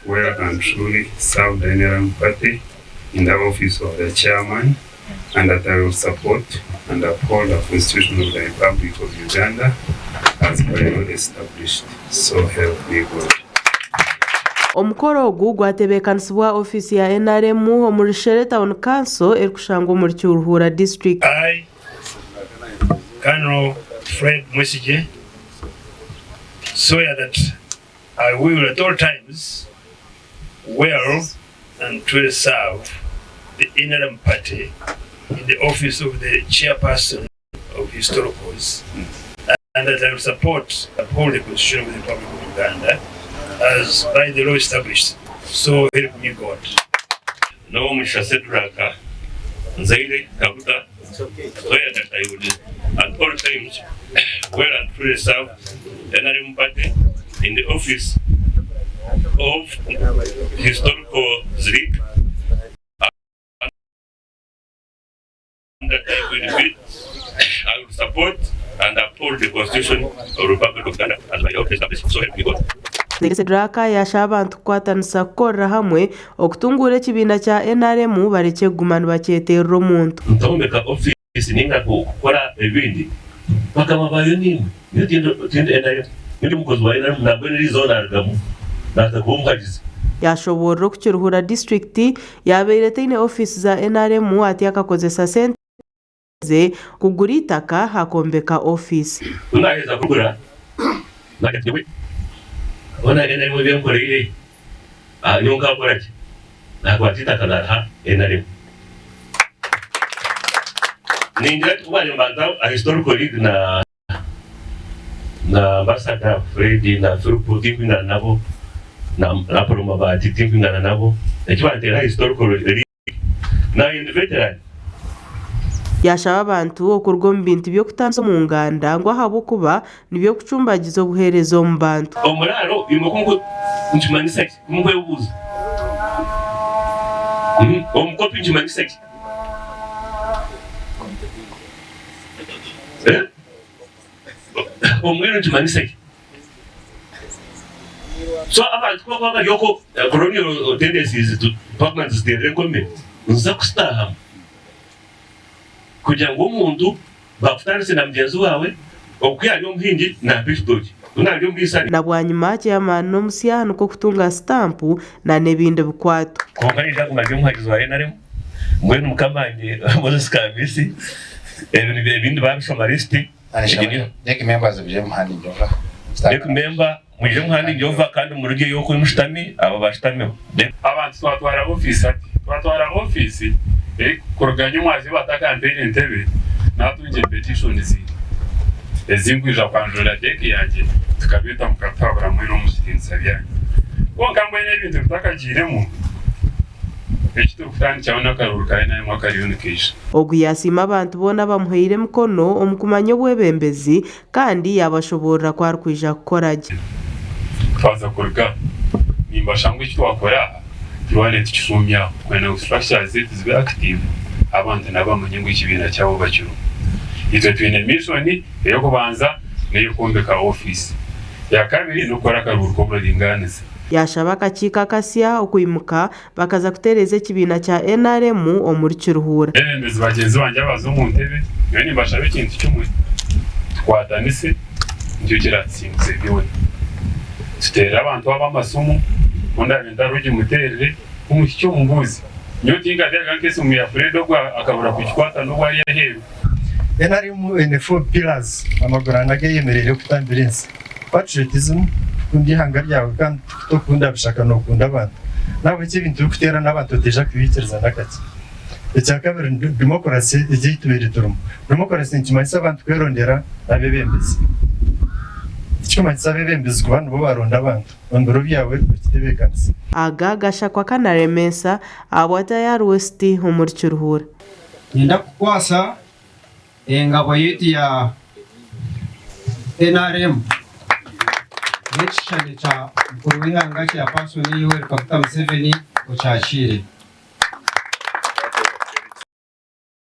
well and truly serve the NRM party in the office of the chairman and that I will support and uphold the Constitution of the Republic of Uganda as by law established. So help me God. Omukoro ogu gwatebeekanisibwa ofiisi ya NRM omuri Shere Town Council erikushangwa omuri Kiruhura District. I, Colonel Fred Mwesigye, swear that I will at all times well and truly serve the NRM party in the office of the chairperson of historicals and that I will support uphold the constitution of the Republic of Uganda as by the law established so help me God. N'ow'omugisha Seduraka nzaire Kaguta swear that I would at all times well and truly serve NRM party in the office of historical Zrick and that I will be I will support and uphold the constitution of the Republic of Uganda as by law established so help me God. Seduraka yaashaba abantu kukwatanisa kukorera hamwe okutunguura ekibiina kya NRM barekye kuguma nibakyeterera omuntu. Ntombeka ofiisi ninga kukora ebindi bakama baayo niimwe. Nyowe tindi NRM, nyowe ndi omukozi wa NRM nambwenu eriizooba naarugamu naaza kuba omuhagizi. Yaashoboorora oku Kiruhura disiturikiti yaabaire etaine ofiisi za NRM atyo akakozesa sente ze kugura eitaka akombeka ofiisi. Ku naaheza kugura, naagira nti nyowe hoona NRM ebi enkoreire, nyowe nkaakora ki? Naakwata eitaka naariha NRM. Ningira nti ku baabaire nibanza aha Historical League na. Na Ambassador Fred na Philip tinkwingana nabo, na Apollo Mabati tinkwingana nabo, eki banteera historical league naanye ndi veteran. Yaashaba abantu okuruga omu bintu by'okutaanisa omu nganda ngu ahabw'okuba niby'okucumbagiza obuheereza omu bantu. Omuraaro imwe ku nikimanyisa ki? Ku mukwebuuza omukopi nikimanyisa ki? Omwiru nikimanyisa ki? So abantu ku bakuba bari okwo colonial tendencies twaguma nituziteerera enkome niziza kuzitaahamu kugira ngu omuntu bakutandise na mugyenzi waawe ogu ku yaarya omuhingi nampa ekitookye ku naarya omuriisa. Na bwanyima chairman n'omusya nikwo kutunga sitampu na n'ebindi bikwato. Kwonka naija kuguma ndi omuhagizi wa NRM. Mbwenu mukama wangye Moses Kamisi ebi nibyo ebindi babishoma list egi niyo. Deck members mwije muhandingye ova. Deck member mwije muhandingye ova kandi murugyeyo okwe mushutami abo bashutamiho. Abantu twatwara ofiisi hati twatwara ofiisi kuruga nyomwazyo batakampaire ntebe natungire petitions ezinkwija kwanjurira deck yangye tukabeeta mukatuhabura mwena omu kitiinisa byanyu kwonka mbwenu ebintu bitakagiiremu. Eki turikutandikiraho n'akaruuru ka NRM akariyo nikaija. Ogu yaasiima abantu boona abamuhaire emikono omu kumanya obwebembezi kandi yaabashoboorora ku arikwija kukora gye. Twaza kuruga aha, nimbasha ngu eki twakora aha turwane tukishuumye aho kwenda ngu structures zaitu zibe active abantu nabo bamanye ngu ekibiina kyabo bakirimu. Itwe twine mission ey'okubanza n'ey'okwombeka ofiisi, eyakabiri n'okukora akaruuru k'oburingaaniza. Yaashaba akakiiko akasya okwimuka bakaza kutereeza ekibiina kya NRM omuri Kiruhura. Abeebembezi bagyenzi bangye abaza omu ntebe, nyowe nimbashaba ekintu kimwe, tukwatanise nikyo kiratusinguze byona. Tuteerere abantu abo amasimu, ku ndaabe ntariho gimuteerere, ku muhikye omubuuze. Nyowe tinkateraga nk'esimu ya Fred ogwo akabura kugikwata n'obu ari aheeru. NRM eine four pillars, amaguru ana ageyemereire kutambira ensi. Patriotism, kukunda eihanga ryawe kandi tokukunda bishaka nokunda abantu. Nahabwekyo ebintu ebirikuterana abantu otaija kubikiriza nakakye. Ekyakabiri ni democracy egi ei tubaire turimu. Democracy nikimanyisa abantu kwerondera abebembezi. Tikikumanyisa abebembezi kuba nibo baronda abantu. Omu biro byawe okitebekanise. Aga gashakwa kanaremesa ahabwa Tayari West omuri Kiruhura. Niinyenda kukukwasa engabo yaitu ya NRM n'ekishushani kya mukuru w'eihanga Chairperson Yoweri Kaguta Museveni okyakiire.